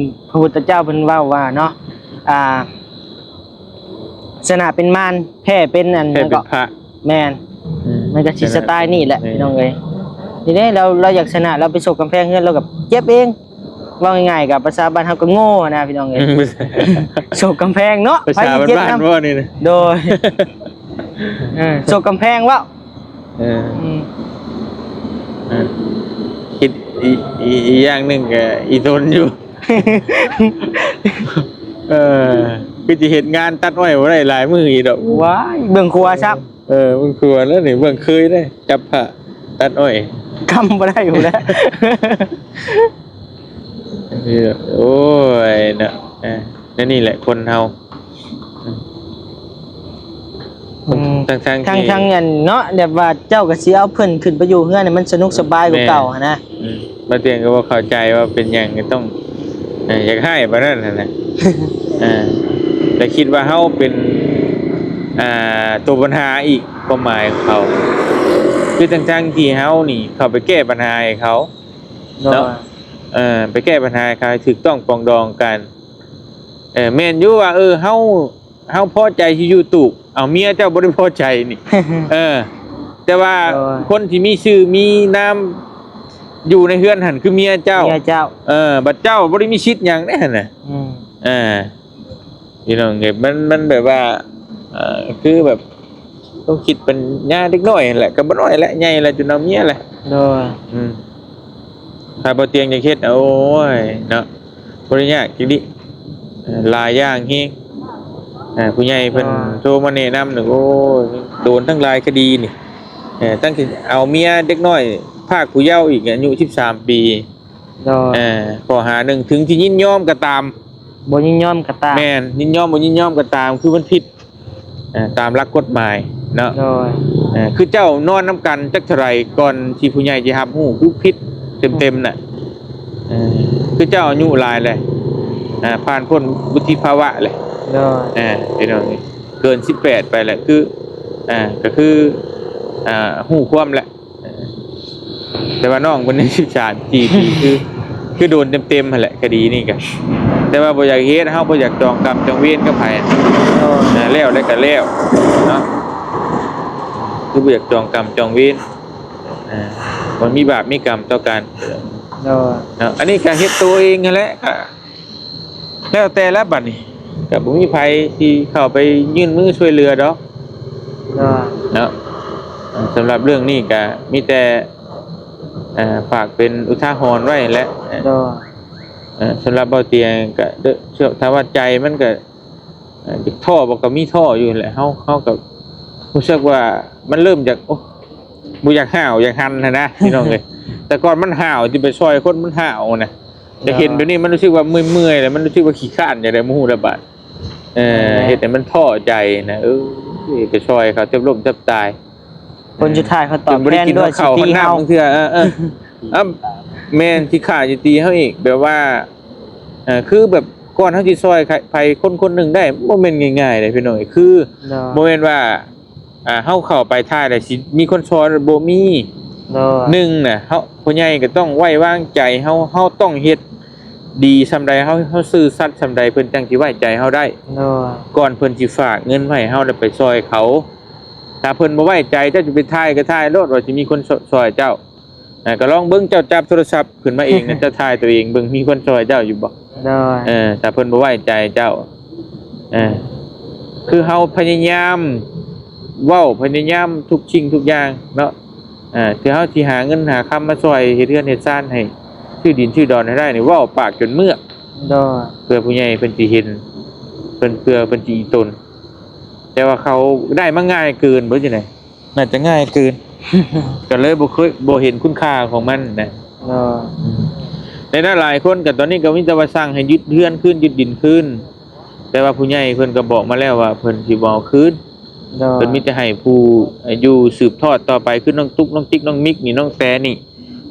ພະພຸດທະເຈົ້າເພິ່ນເວົ້າວ່າເນາະ ອ່າ ຊະນະເປັນມານ ແພ້ເປັນອັນ ແພ້ເປັນພະ. ແມ່ນ ອືມ ມັນກໍຊິສະໄຕລ໌ນີ້ແຫຼະ ແມ່ນ ພີ່ນ້ອງເອີຍ. ນີ້ເດ້ ລາວ ລາວຢາກຊະນະ ລາວໄປສົກກຳແພງເຮືອນ ລາວກໍເຈັບເອງ. ເວົ້າງ່າຍໆ ກັບພາສາບ້ານເຮົາກໍໂງ່ຫັ້ນນະ ພີ່ນ້ອງເອີຍ. ອືມ ສົກກຳແພງເນາະ ພາສາບ້ານໆ ບໍ່ນີ້ນະ. ໂດຍ ເອີ ສົກກຳແພງເວົ້າ. ເອີ ອືມ ເອີ ຄິດອີກ ອີກ ອີກຢ່າງໜຶ່ງກໍອີຕົນຢູ່. ເອີ ຄືຊິເຮັດງານຕັດອ້ອຍບໍ່ໄດ້ຫຼາຍມື້ອີກດອກ. ວ້າຍ ເບື້ອງຂວາຊ້ຳ. ເອີ ເບື້ອງຂວາແລ້ວນີ້ ເບື້ອງເຄີຍເດ້ ຈັບຜ້າຕັດອ້ອຍ ກຳບໍ່ໄດ້ພຸ້ນແຫຼະ. ໂອ້ຍເນາະ ເອີ ແນວນີ້ແຫຼະຄົນເຮົາ. ອືມ ທັງໆ ທັງ ທີ່ ທັງອັນເນາະ ແບບວ່າເຈົ້າກໍຊິເອົາເພິ່ນຂຶ້ນໄປຢູ່ເຮືອນໃຫ້ມັນສະໜຸກສະບາຍກວ່າເກົ່າຫັ້ນນະ. ອືມ ບ່າວຕຽງກໍບໍ່ເຂົ້າໃຈວ່າເປັນຫຍັງກໍຕ້ອງ ເອີ ຢາກຮ້າຍປານນັ້ນຫັ້ນນະ. ເອີ ແຕ່ຄິດວ່າເຮົາເປັນ ອ່າ ຕົວບັນຫາອີກ ຄວາມໝາຍຂອງເຂົາ ຄືທັງໆ ທີ່ເຮົານີ້ເຂົ້າໄປແກ້ບັນຫາໃຫ້ເຂົາ ໂດຍ ເນາະ. ເອີ ໄປແກ້ບັນຫາໃຫ້ເຂົາ ໃຫ້ຖືກຕ້ອງປອງດອງກັນ. ເອີ ແມ່ນຢູ່ວ່າ ເອີ ເຮົາ ເຮົາພໍໃຈທີ່ຢູ່ຕູບ ເອົາ ເມຍເຈົ້າບໍ່ໄດ້ພໍໃຈນີ້. ເອີ ແຕ່ວ່າ ໂດຍ ຄົນທີ່ມີຊື່ມີນາມຢູ່ໃນເຮືອນຫັ້ນຄືເມຍເຈົ້າ ເມຍເຈົ້າ. ເອີ ບັດເຈົ້າບໍ່ໄດ້ມີສິດຫຍັງເດ້ຫັ້ນນະ. ອືມ ເອີ ພີ່ນ້ອງເອີຍ ມັນ ມັນແບບວ່າ ເອີ ຄືແບບ ຕ້ອງຄິດປັນຍາເດັກນ້ອຍຫັ້ນແຫຼະ ກໍບໍ່ນ້ອຍແຫຼະ ໃຫຍ່ແລ້ວຈົນເອົາເມຍແຫຼະ. ໂດຍ ອືມ ຖ້າບໍ່ຕຽງຈະເຮັດ ໂອ້ຍເນາະ ບໍ່ໄດ້ຍາກຈັກດິ ເອີ ຫຼາຍຢ່າງເຮງ. ອ່າ ຜູ້ໃຫຍ່ເພິ່ນ ໂດຍ ໂທມາແນະນຳນີ້ ໂອ້ຍ ໂດນທັງຫຼາຍຄະດີນີ້. ເອີ ຕັ້ງແຕ່ເອົາເມຍເດັກນ້ອຍພາກຜູ້ເຍົາອີກ ອາຍຸສິບສາມປີ ໂດຍ ເອີ ຂໍ້ຫາໜຶ່ງ ເຖິງທີ່ຍິນຍອມກໍຕາມ ບໍ່ຍິນຍອມກໍຕາມ ແມ່ນ ຍິນຍອມບໍ່ຍິນຍອມກໍຕາມ ຄືມັນຜິດ ເອີ ຕາມຫຼັກກົດໝາຍເນາະ ໂດຍ ເອີ ຄືເຈົ້ານອນນຳກັນຈັກເທົ່າໃດ ກ່ອນທີ່ຜູ້ໃຫຍ່ຈະຮັບຮູ້ ຄືຜິດເຕັມໆນະ ເອີ ຄືເຈົ້າອາຍຸຫຼາຍແລ້ວ ເອີ ຜ່ານພົ້ນວຸດທິພາວະແລ້ວ ໂດຍ ເອີ ພີ່ນ້ອງເອີຍ ເກີນສິບແປດໄປແລ້ວ ຄື ອ່າ ກໍຄື ອ່າ ຮູ້ຄວາມແຫຼະ ເອີ ແຕ່ວ່ານ້ອງເພິ່ນຍັງສິບສາມ ສີ່ປີ ຄື ຄືໂດນເຕັມໆຫັ້ນແຫຼະ ຄະດີນີ້ກະ ແຕ່ວ່າບໍ່ຢາກເຮັດ ເຮົາບໍ່ຢາກຈອງກຳຈອງເວນກັບໃຜ ໂດຍ ອ່າ ແລ້ວແລ້ວກໍແລ້ວເນາະ ຄືບໍ່ຢາກຈອງກຳຈອງເວນ ອ່າ ມັນມີບາບມີກຳຕໍ່ກັນ ໂດຍ ເນາະ ອັນນີ້ກໍເຮັດໂຕເອງຫັ້ນແຫຼະ ກໍ ແລ້ວແຕ່ລະບັດນີ້ ກໍບໍ່ມີໃຜທີ່ເຂົ້າໄປຍື່ນມືຊ່ວຍເຫຼືອດອກ ໂດຍ ເນາະ ສຳລັບເລື່ອງນີ້ກໍມີແຕ່ ເອີ ຝາກເປັນອຸທາຫອນໄວ້ແຫຼະ ໂດຍ ເອີ ສຳລັບເບົາຕຽງກໍ ເດີ ຖ້າວ່າໃຈມັນກໍ ເອີ ຢາກທໍ້ບໍ່ ກໍມີທໍ້ຢູ່ແຫຼະ ເຮົາ ເຮົາກໍຮູ້ສຶກວ່າມັນເລີ່ມຈາກ ໂອ້ ບໍ່ຢາກຫ້າວຢາກຫັນຫັ້ນນະ ພີ່ນ້ອງເອີຍ ແຕ່ກ່ອນມັນຫ້າວ ຊິໄປຊ່ອຍຄົນມັນຫ້າວນະ ແຕ່ເຫັນແບບນີ້ມັນຮູ້ສຶກວ່າເມື່ອຍໆ ແລ້ວມັນຮູ້ສຶກວ່າຂີ້ຄ້ານຈັ່ງໃດບໍ່ຮູ້ລະບາດ ເອີ ແມ່ນ ເຮັດໃຫ້ມັນທໍ້ໃຈນະ ເອີ ໄປຊ່ອຍເຂົາແທບລົ້ມແທບຕາຍ ຜົນສຸດທ້າຍເຂົາຕອບແທນດ້ວຍ ຊິຕີເຮົາເທື່ອ ເອີ ເອີ ແມ່ນ ຊິຂ້າຊິຕີເຮົາອີກ ແບບວ່າ ເອີ ຄືແບບກ່ອນເຮົາຊິຊ່ອຍໃຜຄົນຄົນໜຶ່ງໄດ້ ບໍ່ແມ່ນງ່າຍໆເດ້ພີ່ນ້ອງເອີຍ ຄື ໂດຍ ບໍ່ແມ່ນວ່າ ອ່າ ເຮົາເຂົ້າໄປທ້າຍແລ້ວຊິມີຄົນຊ່ອຍ ບໍ່ມີ ໂດຍ ໜຶ່ງນະ ເຮົາ ຜູ້ໃຫຍ່ກໍຕ້ອງໄວ້ວາງໃຈເຮົາ ເຮົາຕ້ອງເຮັດດີສ່ຳໃດ ເຮົາ ເຮົາຊື່ສັດສ່ຳໃດ ເພິ່ນຈັ່ງຊິໄວ້ໃຈເຮົາໄດ້ ໂດຍ ກ່ອນເພິ່ນຊິຝາກເງິນໄວ້ໃຫ້ເຮົາ ແລ້ວໄປຊ່ອຍເຂົາ ຖ້າເພິ່ນບໍ່ໄວ້ໃຈ ເຈົ້າຈະໄປຖ່າຍກໍຖ່າຍໂລດ ວ່າຊິມີຄົນ ຊ- ຊ່ອຍເຈົ້າ ອ່າ ກໍລອງເບິ່ງ ເຈົ້າຈັບໂທລະສັບຂຶ້ນມາເອງນະ ເຈົ້າຖ່າຍຕົວເອງເບິ່ງ ມີຄົນຊ່ອຍເຈົ້າຢູ່ບໍ່? ໂດຍ ເອີ ຖ້າເພິ່ນບໍ່ໄວ້ໃຈເຈົ້າ ເອີ ຄືເຮົາພະຍາຍາມເວົ້າ ພະຍາຍາມທຸກສິ່ງທຸກຢ່າງເນາະ ເອີ ຄືເຮົາຊິຫາເງິນຫາຄຳມາຊ່ອຍເຮັດເຮືອນເຮັດຊານໃຫ້ ຊື້ດິນຊື້ດອນໃຫ້ໄດ້ນີ້ ເວົ້າປາກຈົນເມືອກ ໂດຍ ເພື່ອຜູ້ໃຫຍ່ເພິ່ນຊິເຫັນ ເພິ່ນ ເພື່ອເພິ່ນຊິອີຕົນ ແຕ່ວ່າເຂົາໄດ້ມາງ່າຍເກີນບໍ່ ຈັ່ງໃດ ໜ້າຈະງ່າຍເກີນ ກໍເລີຍບໍ່ເຄີຍ ບໍ່ເຫັນຄຸນຄ່າຂອງມັນນະ ເນາະ ອືມ ແຕ່ຫຼາຍຄົນກໍຕອນນີ້ກໍມີແຕ່ວ່າສັ່ງໃຫ້ຍຶດເຮືອນຄືນ ຍຶດດິນຄືນ ແຕ່ວ່າຜູ້ໃຫຍ່ເພິ່ນກໍບອກມາແລ້ວວ່າເພິ່ນຊິບໍ່ເອົາຄືນ ເນາະ ເພິ່ນມີແຕ່ໃຫ້ຜູ້ຢູ່ສືບທອດຕໍ່ໄປ ຄືນ້ອງຕຸກ ນ້ອງຕິກ ນ້ອງມິກນີ້ ນ້ອງແຕນີ້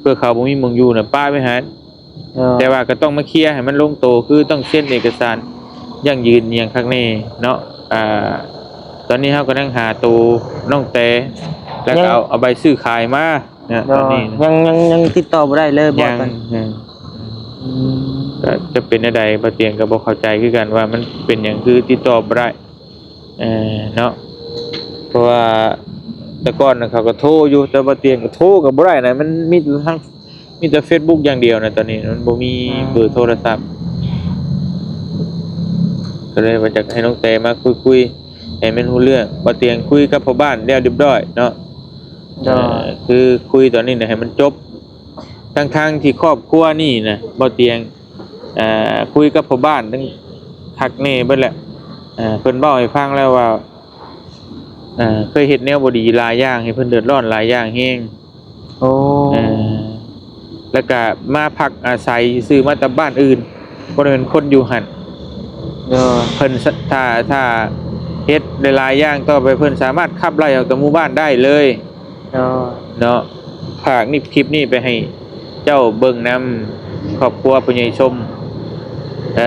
ເພື່ອເຂົາບໍ່ມີໝ່ອງຢູ່ນະ ປະໄວ້ຫັ້ນ ເອີ ແຕ່ວ່າກໍຕ້ອງມາເຄຍໃຫ້ມັນລົງໂຕ ຄືຕ້ອງເຊັນເອກະສານຢັ້ງຢືນຫຍັງຄັກແນ່ເນາະ ອ່າ ຕອນນີ້ເຮົາກຳລັງຫາໂຕນ້ອງແຕ ແລ້ວກໍເອົາ ເອົາໃບຊື້ຂາຍມານະ ຕອນນີ້ນະ ຍັງ ຍັງ ຍັງຕິດຕໍ່ບໍ່ໄດ້ເລີຍບໍ່? ຍັງ ອືມ ອືມ ກໍຈະເປັນແນວໃດ ບ່າວຕຽງກໍບໍ່ເຂົ້າໃຈຄືກັນວ່າມັນເປັນຫຍັງຄືຕິດຕໍ່ບໍ່ໄດ້ ເອີ ເນາະ ເພາະວ່າແຕ່ກ່ອນນະເຂົາກໍໂທຢູ່ ແຕ່ບ່າວຕຽງກໍໂທກໍບໍ່ໄດ້ນະ ມັນມີແຕ່ທາງ ມີແຕ່ເຟສບຸກຢ່າງດຽວນະ ຕອນນີ້ມັນບໍ່ມີ ອ່າ ເບີໂທລະສັບ ກໍເລີຍວ່າຈະໃຫ້ນ້ອງແຕມາຄຸຍໆ ໃຫ້ມັນຮູ້ເລື່ອງ ບ່າວຕຽງຄຸຍກັບພໍ່ບ້ານແລ້ວຮຽບຮ້ອຍເນາະ ໂດຍ ເອີ ຄືຄຸຍຕອນນີ້ນະໃຫ້ມັນຈົບ ທັງໆທີ່ຄອບຄົວນີ້ນະ ບ່າວຕຽງ ເອີ ຄຸຍກັບພໍ່ບ້ານທັງຄັກແນ່ເບິດແຫຼະ ເອີ ເພິ່ນເວົ້າໃຫ້ຟັງແລ້ວວ່າ ເອີ ເຄີຍເຮັດແນວບໍ່ດີຫຼາຍຢ່າງ ໃຫ້ເພິ່ນເດືອດຮ້ອນຫຼາຍຢ່າງແຮງ ໂອ້ ເອີ ແລ້ວກະມາພັກອາໄສຊື່ມາແຕ່ບ້ານອື່ນ ບໍ່ໄດ້ເປັນຄົນຢູ່ຫັ້ນ ໂດຍ ເພິ່ນ ຖ້າ ຖ້າເຮັດຫຼາຍໆຢ່າງຕໍ່ໄປ ເພິ່ນສາມາດຂັບໄລ່ອອກຈາກໝູ່ບ້ານໄດ້ເລີຍ ໂດຍ ເນາະ ຝາກນີ້ ຄລິບນີ້ໄປໃຫ້ເຈົ້າເບິ່ງນຳ ຄອບຄົວຜູ້ໃຫຍ່ຊົມ ເອີ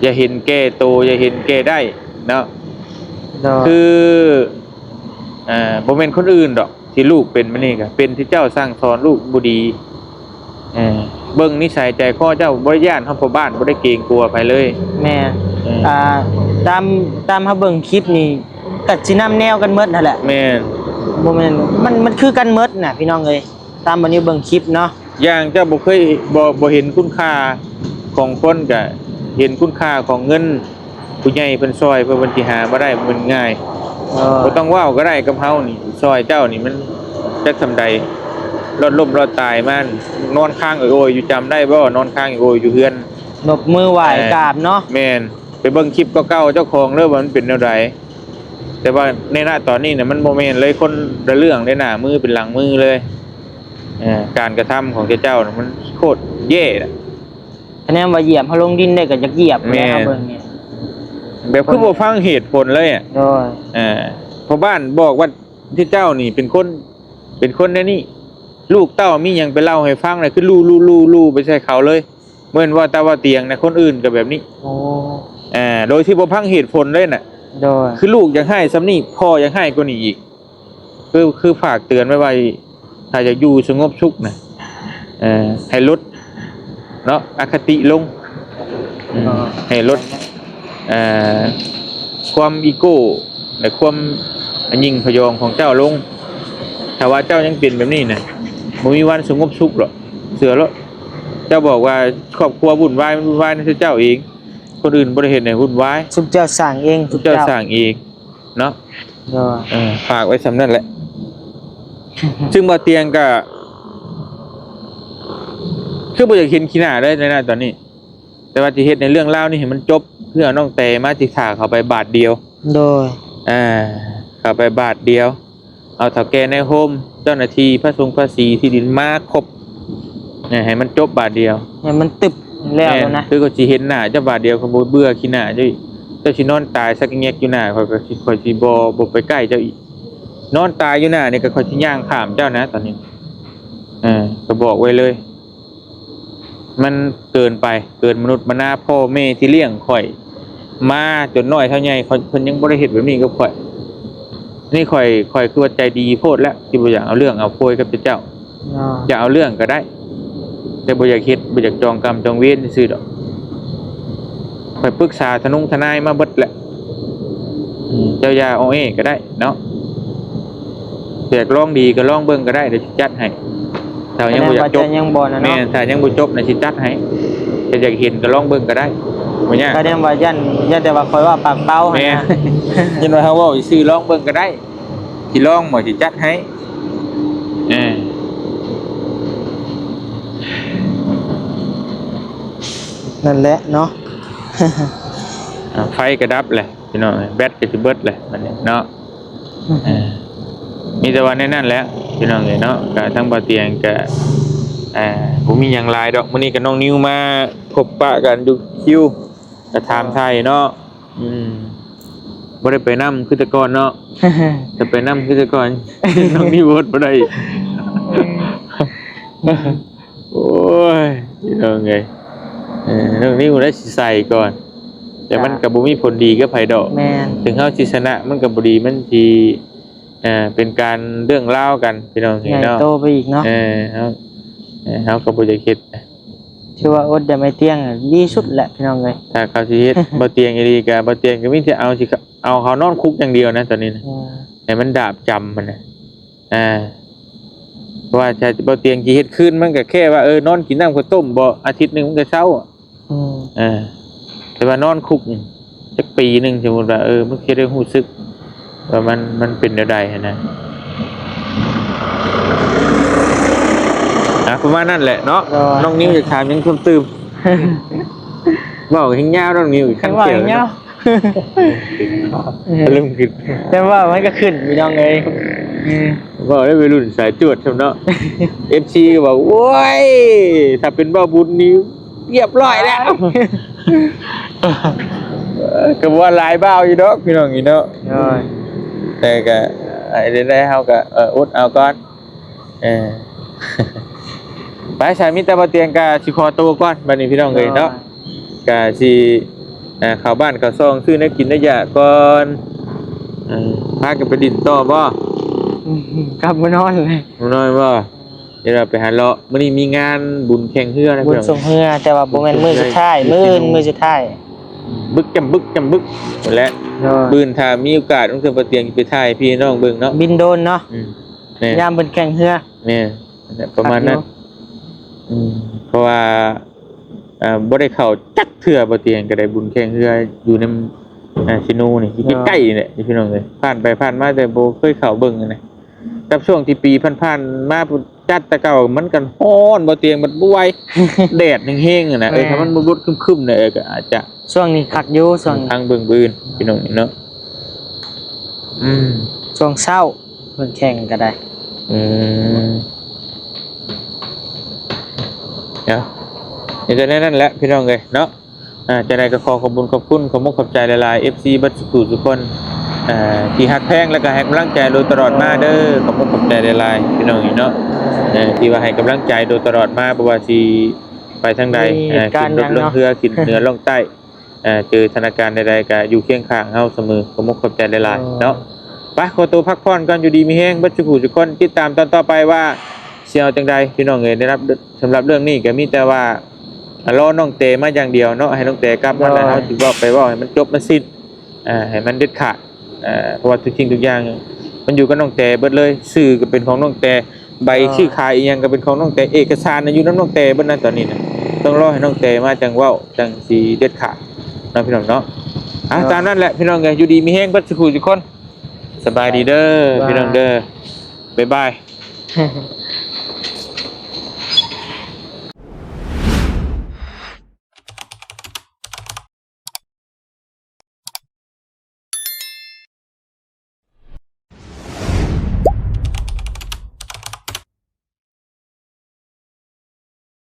ຢ່າເຫັນແກ່ໂຕ ຢ່າເຫັນແກ່ໄດ້ເນາະ ໂດຍ ຄື ອ່າ ບໍ່ແມ່ນຄົນອື່ນດອກ ທີ່ລູກເປັນມານີ້ກະເປັນທີ່ເຈົ້າສັ່ງສອນລູກບໍ່ດີ ເອີ ເບິ່ງນິໄສໃຈຄໍເຈົ້າ ບໍ່ໄດ້ຢ້ານເຮົາພໍ່ບ້ານ ບໍ່ໄດ້ເກງກົວໃຜເລີຍ ແມ່ນ ເອີ ອ່າ ຕາມ ຕາມເຮົາເບິ່ງຄລິບນີ້ ກໍຊິນຳແນວກັນໝົດຫັ້ນແຫຼະ ແມ່ນ ບໍ່ແມ່ນ ມັນ ມັນຄືກັນໝົດນະ ພີ່ນ້ອງເອີຍ ຕາມບ່າວນິວເບິ່ງຄລິບເນາະ ຢ່າງເຈົ້າບໍ່ເຄີຍ ບໍ່ ບໍ່ເຫັນຄຸນຄ່າຂອງຄົນ ກະເຫັນຄຸນຄ່າຂອງເງິນ ຜູ້ໃຫຍ່ເພິ່ນຊ່ອຍ ເພື່ອເພິ່ນຊິຫາມາໄດ້ ມັນງ່າຍ ເອີ ບໍ່ຕ້ອງເວົ້າກໍໄດ້ກັບເຮົານີ້ ຊ່ອຍເຈົ້ານີ້ມັນຈັກສ່ຳໃດ ລອດລົ້ມລອດຕາຍມາ ນອນຄ້າງໂອຍໆຢູ່ ຈຳໄດ້ບໍ່? ນອນຄ້າງໂອຍໆຢູ່ເຮືອນ ຍົກມືໄຫວ້ ເອີ ກາບເນາະ ແມ່ນ ໄປເບິ່ງຄລິບເກົ່າໆເຈົ້າຂອງເດີ ວ່າມັນເປັນແນວໃດ ແຕ່ວ່າໃນນະຕອນນີ້ນະ ມັນບໍ່ແມ່ນເລີຍ ຄົນລະເລື່ອງເລີຍ ໜ້າມືເປັນຫຼັງມືເລີຍ. ເອີ ການກະທຳຂອງເຈົ້ານະ ມັນໂຄດແຍ່ນະ. ຄະແນນວ່າຢຽບເຮົາລົງດິນໄດ້ກໍຢາກຢຽບແຫຼະ. ແມ່ນ ເຮົາເບິ່ງນີ້ ແບບຄືບໍ່ຟັງເຫດຜົນເລີຍອະ. ໂດຍ ເອີ ພໍ່ບ້ານບອກວ່າ ເຈົ້ານີ້ເປັນຄົນ ເປັນຄົນແນວນີ້ ລູກເຕົ້າມີຫຍັງໄປເລົ່າໃຫ້ຟັງ ແລ້ວຄືລູໆໆໄປໃສ່ເຂົາເລີຍ. ບໍ່ແມ່ນວ່າແຕ່ວ່າຕຽງນະ ຄົນອື່ນກໍແບບນີ້. ໂອ້ ເອີ ໂດຍທີ່ບໍ່ຟັງເຫດຜົນເລີຍນະ. ໂດຍ ຄືລູກຢາກຮ້າຍສ່ຳນີ້ ພໍ່ຢາກຮ້າຍກວ່ານີ້ອີກ. ຄື ຄືຝາກເຕືອນໄວ້ວ່າ ຖ້າຢາກຢູ່ສະຫງົບສຸກນະ ເອີ ໃຫ້ລົດເນາະ ອະຄະຕິລົງ. ອືມ ໃຫ້ລົດ ເອີ ຄວາມອີໂກ້ ແລະ ຄວາມຫຍິ່ງພະຍອງຂອງເຈົ້າລົງ. ຖ້າວ່າເຈົ້າຍັງເປັນແບບນີ້ນະ ບໍ່ມີວັນສະຫງົບສຸກດອກ ເຊື່ອໂລດ. ເຈົ້າບອກວ່າຄອບຄົວວຸ່ນວາຍ ມັນວຸ່ນວາຍນຳເຈົ້າເອງ, ຄົນອື່ນບໍ່ໄດ້ເຮັດໃຫ້ວຸ່ນວາຍ. ຊຸມເຈົ້າສ້າງເອງ ຊຸມເຈົ້າ ເຈົ້າສ້າງເອງເນາະ. ໂດຍ ເອີ ຝາກໄວ້ສ່ຳນັ້ນແຫຼະ. ຊຶ່ງບ່າວຕຽງກໍຄືບໍ່ຢາກເຫັນຂີ້ໜ້າເລີຍໃນນະຕອນນີ້. ແຕ່ວ່າຊິເຮັດໃນເລື່ອງລາວນີ້ໃຫ້ມັນຈົບ ເພື່ອເອົານ້ອງແຕມາ ຊິຖ້າເຂົ້າໄປບາດດຽວ. ໂດຍ ອ່າ ເຂົ້າໄປບາດດຽວ ເອົາເຖົ້າແກ່ນາຍໂຮມ ເຈົ້າໜ້າທີ່ ພະສົງພະສີທີ່ດິນມາຄົບ ໃຫ້ມັນຈົບບາດດຽວ ໃຫ້ມັນຕຶບແລ້ວ. ແມ່ນ ນະ ຄືກໍຊິເຫັນໜ້າເຈົ້າບາດດຽວ ກໍບໍ່ເບື່ອຂີ້ໜ້າເຈົ້າອີກ. ເຈົ້າຊິນອນຕາຍສັກແງກຢູ່ໜ້າຂ້ອຍ ກໍຊິ ຂ້ອຍຊິບໍ່ ບໍ່ໄປໃກ້ເຈົ້າອີກ. ນອນຕາຍຢູ່ໜ້ານີ້ ກໍຂ້ອຍຊິຍ່າງຂ້າມເຈົ້ານະຕອນນີ້. ເອີ ກໍບອກໄວ້ເລີຍ ມັນເກີນໄປ ເກີນມະນຸດມະນາ. ພໍ່ແມ່ທີ່ລ້ຽງຂ້ອຍມາຈົນນ້ອຍເທົ່າໃຫຍ່ ເພິ່ນຍັງບໍ່ໄດ້ເຮັດແບບນີ້ກັບຂ້ອຍ. ນີ້ຂ້ອຍ ຂ້ອຍຄືວ່າໃຈດີໂພດແລ້ວ ທີ່ບໍ່ຢາກເອົາເລື່ອງເອົາໂພຍກັບເຈົ້າ. ເນາະ ຢາກເອົາເລື່ອງກໍໄດ້ ແຕ່ບໍ່ຢາກເຮັດ ບໍ່ຢາກຈອງກຳຈອງເວນຊື່ໆດອກ. ຂ້ອຍປຶກສາທະນົງທະນາຍມາເບິດແລ້ວ. ອືມ ເຈົ້າຢ່າອອແອກໍໄດ້ເນາະ. ຢາກລອງດີກໍລອງເບິ່ງກໍໄດ້ ດຽວຊິຈັດໃຫ້. ຖ້າຍັງບໍ່ຢາກຈົບ ແມ່ນ ຖ້າຍັງບໍ່ຈົບນະ ຊິຈັດໃຫ້. ແຕ່ຢາກເຫັນກໍລອງເບິ່ງກໍໄດ້ ບໍ່ຍາກ. ກະແນນວ່າຢ້ານ ຢ້ານແຕ່ວ່າຂ້ອຍເວົ້າປາກເປົ່າຫັ້ນນະ. ແມ່ນ ຢ້ານວ່າເຮົາເວົ້າຊື່ໆ ລອງເບິ່ງກໍໄດ້. ຊິລອງບໍ່ ຊິຈັດໃຫ້. ເອີ ນັ້ນແຫຼະເນາະ. ອ່າ ໄຟກໍດັບແຫຼະ ພີ່ນ້ອງເອີຍ ແບັດກໍຊິເບິດແຫຼະບັດນີ້ເນາະ. ເອີ ມີແຕ່ວ່າແນວນັ້ນແຫຼະ ພີ່ນ້ອງເອີຍເນາະ. ກະທາງບ່າວຕຽງກະ ອ່າ ບໍ່ມີຫຍັງຫຼາຍດອກ. ມື້ນີ້ກະນ້ອງນິວມາພົບປະກັນຢູ່ຄິວ ກະຖາມໄຖ່ເນາະ. ອືມ ບໍ່ໄດ້ໄປນຳຄືແຕ່ກ່ອນເນາະ. ຖ້າໄປນຳຄືແຕ່ກ່ອນ ນ້ອງນິວອົດບໍ່ໄດ້. ໂອ້ຍ ພີ່ນ້ອງເອີຍ ເອີ ນ້ອງນິວໄດ້ຊິໃສ່ກ່ອນ ແຕ່ມັນກໍບໍ່ມີຜົນດີກັບໃຜດອກ. ແມ່ນ ເຖິງເຮົາຊິຊະນະ ມັນກໍບໍ່ດີ ມັນຊິ ເອີ ເປັນການເລື່ອງລາວກັນ ພີ່ນ້ອງເອີຍເນາະ. ໃຫຍ່ໂຕໄປອີກເນາະ. ເອີ ເຮົາ ເອີ ເຮົາກໍບໍ່ຢາກເຮັດ. ຖືວ່າອົດໄດ້ໄມ້ຕຽງດີສຸດແຫຼະ ພີ່ນ້ອງເອີຍ. ຖ້າເຂົາຊິເຮັດບໍ່ຕຽງອີ່ຫຼີ ກໍບໍ່ຕຽງກໍມີແຕ່ເອົາ ຊິເອົາເຂົານອນຄຸກຢ່າງດຽວນະຕອນນີ້ນະ. ເອີ ໃຫ້ມັນດາບຈຳມັນນະ. ອ່າ ເພາະວ່າຖ້າບໍ່ຕຽງຊິເຮັດຄືນ ມັນກໍແຄ່ວ່າ ເອີ ນອນກິນນ້ຳເຂົ້າຕົ້ມບໍ່ ອາທິດໜຶ່ງມັນກໍເຊົາ. ອືມ ເອີ ແຕ່ວ່ານອນຄຸກຈັກປີໜຶ່ງ ສົມມຸດວ່າ ເອີ ມັນຊິໄດ້ຮູ້ສຶກວ່າມັນ ມັນເປັນແນວໃດຫັ້ນນະ. ອ່າ ປະມານນັ້ນແຫຼະເນາະ. ໂດຍ ນ້ອງນິວຢາກຖາມຫຍັງເພີ່ມຕື່ມ? ເວົ້າແຮງຍາວ ນ້ອງນິວ ຄັນຂຽວເນາະ. ເລີ່ມຂຶ້ນ ແຕ່ວ່າມັນກໍຂຶ້ນ ພີ່ນ້ອງເອີຍ. ເອີ ເວົ້າໄດ້ໄວລຸ້ນສາຍຈວດຊ້ຳເນາະ. ເອັຟຊີ ກໍວ່າ ໂອ້ຍ ຖ້າເປັນບ່າວບຸນນີ້ຮຽບຮ້ອຍແລ້ວ. ກໍວ່າຫຼາຍບ່າວຢູ່ດອກ ພີ່ນ້ອງນີ້ເນາະ. ໂດຍ ແຕ່ກໍ ເອີ ໄດ້ ເຮົາກໍ ເອີ ອົດເອົາກ່ອນ. ເອີ ໄປ ສາຍມິດຕາບໍ່ຕຽງກະຊິຂໍໂຕກ່ອນບັດນີ້ ພີ່ນ້ອງເອີຍເນາະ. ກະຊິ ເອີ ເຂົ້າບ້ານເຂົ້າຊ່ອງ ຊື້ແນວກິນແນວຢາກກ່ອນ. ເອີ ພາກັນໄປຫຼິ້ນຕໍ່ບໍ່? ອືມ ກັບມານອນເລີຍ. ມານອນບໍ່? ດຽວເຮົາໄປຫາເລາະ. ມື້ນີ້ມີງານບຸນແຂ່ງເຮືອນະ ບຸນສົ່ງເຮືອ ແຕ່ວ່າບໍ່ແມ່ນມື້ສຸດທ້າຍ ມື້ອື່ນມື້ສຸດທ້າຍ. ບຶກຈຳບຶກຈຳບຶກແຫຼະ. ໂດຍ ມື້ອື່ນຖ້າມີໂອກາດ ນ້ອງເທື່ອບໍ່ຕຽງຊິໄປຖ່າຍໃຫ້ພີ່ນ້ອງເບິ່ງເນາະ. ບິນໂດຣນເນາະ. ອືມ ແມ່ນ ຍາມເພິ່ນແຂ່ງເຮືອ. ແມ່ນ ປະມານນັ້ນ. ອືມ ເພາະວ່າ ເອີ ບໍ່ໄດ້ເຂົ້າຈັກເທື່ອ ບໍ່ຕຽງກໍໄດ້ ບຸນແຂ່ງເຮືອຢູ່ນຳ ເອີ ຊິໂນນີ້ ຢູ່ໃກ້ໆນີ້ແຫຼະ ພີ່ນ້ອງເອີຍ. ຜ່ານໄປຜ່ານມາ ແຕ່ບໍ່ເຄີຍເຂົ້າເບິ່ງນະ. ກັບຊ່ວງທີ່ປີຜ່ານໆມາ ຈັດແຕ່ເກົ່າ ມັນກໍຮ້ອນ ບໍ່ຕຽງ ມັນບໍ່ໄຫວ ແດດແຮງໆນະ. ເອີ ຖ້າມັນບໍ່ບົດຄຶ້ມໆນະ ເອີ ກໍອາດຈະ ຊ່ວງນີ້ຄັກຢູ່ ຊ່ວງນີ້ ທາງເບິ່ງບືນ ພີ່ນ້ອງເນາະ. ອືມ ຊ່ວງເຊົ້າເພິ່ນແຂ່ງກໍໄດ້. ອືມ ເອົາ ມີແຕ່ແນວນັ້ນແຫຼະພີ່ນ້ອງເອີຍເນາະ. ອ່າ ຈັ່ງໃດກໍຂໍຂອບບຸນຂອບຄຸນ ຂອບມຸກຂອບໃຈຫຼາຍໆ ເອັຟຊີ ເບິດສູ່ຜູ້ສູ່ຄົນ ອ່າ ທີ່ຮັກແພງ ແລ້ວກໍໃຫ້ກຳລັງໃຈໂດຍຕະຫຼອດມາເດີ. ຂອບມຸກຂອບໃຈຫຼາຍໆ ພີ່ນ້ອງເອີຍເນາະ ເອີ ທີ່ວ່າໃຫ້ກຳລັງໃຈໂດຍຕະຫຼອດມາ ບໍ່ວ່າຊິໄປທາງໃດ ມີເຫດການຫຍັງເນາະ ຂຶ້ນລົດລົງເຮືອ ຂຶ້ນເໜືອລ່ອງໃຕ້ ເອີ ເຈີສະຖານະການໃດໆ ກໍຢູ່ຄຽງຂ້າງເຮົາສະເໝີ. ຂອບມຸກຂອບໃຈຫຼາຍໆ ເອີ ເນາະ. ໄປ ຂໍໂຕພັກຜ່ອນກ່ອນ ຢູ່ດີມີແຮງເບິດສູ່ຜູ້ສູ່ຄົນ. ຕິດຕາມຕອນຕໍ່ໄປວ່າຊິເອົາຈັ່ງໃດ ພີ່ນ້ອງເອີຍ. ໄດ້ຮັບ ສຳລັບເລື່ອງນີ້ກໍມີແຕ່ວ່າ ອ່າ ລໍນ້ອງແຕມາຢ່າງດຽວເນາະ ໃຫ້ນ້ອງແຕກັບມາ ແລ້ວເຮົາຊິເວົ້າ ໄປເວົ້າໃຫ້ມັນຈົບມັນສິ້ນ ອ່າ ໃຫ້ມັນເດັດຂາດ ອ່າ ເພາະວ່າທຸກສິ່ງທຸກຢ່າງມັນຢູ່ກັບນ້ອງແຕເບິດເລີຍ. ຊື່ກໍເປັນຂອງນ້ອງແຕ ໃບ ເອີ ຊື້ຂາຍອີ່ຫຍັງກໍເປັນຂອງນ້ອງແຕ ເອກະສານນະຢູ່ນຳນ້ອງແຕເບິດນະ. ຕອນນີ້ນະ ຕ້ອງລໍໃຫ້ນ້ອງແຕມາຈັ່ງເວົ້າ ຈັ່ງຊິເດັດຂາດເນາະ ພີ່ນ້ອງເນາະ. ອ່າ ເອີ ຕາມນັ້ນແຫຼະ ພີ່ນ້ອງເອີຍ ຢູ່ດີມີແຮງເບິດສູ່ຜູ້ສູ່ຄົນ. ສະບາຍດີເດີ ບາຍ ພີ່ນ້ອງເດີ ບາຍບາຍ.